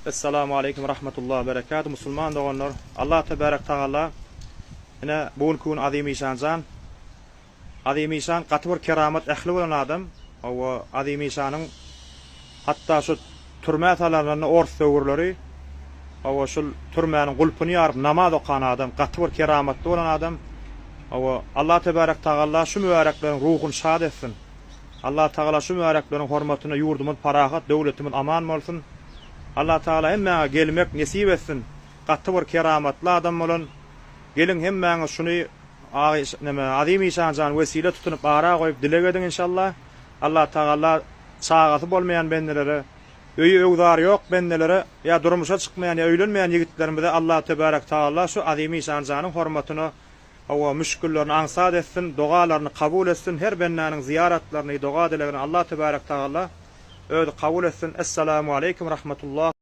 Essalamu aleýkum rahmetullah berekatu musulman doganlar Allah tebarek tagala ine bu günki gün Azim işanjan Azim işan gaty bir keramat ähli bolan adam hawa Azim işanyň hatda şu türmä salanlarynda ors döwürleri hawa şul türmäniň gulpuny ýaryp namaz okan adam gaty bir keramatly bolan adam hawa Allah tebarek tagalla şu mübärekleriň ruhuny şat etsin. Allah Tagala şu mübärekleriň hormatyna ýurdumyz parahat, döwletimiz aman bolsun. Allah Tagala hemmäňe gelmek nesip etsin. Gaty bir keramatly adam bolan. Geliň hemmäňiz şuny neme Azim işanjan wesile tutunyp ara goýup dileg ediň inşallah. Allah Tagala çagasy bolmaýan bendelere, öýi öwzary ýok bendelere, ýa durmuşa çykmaýan ýa öýlenmeýän ýigitlerimize Allah Tebarek Tagala şu Azim işanjanyň hormatyna Hawa, müşgillerini aňsat etsin, dogalaryny kabul etsin, her bendäniň zyýaratlaryny, doga-dilegini Allah Tebarek Tagala Özi kabul etsin. Essalamu Aleýkum Rahmetullah.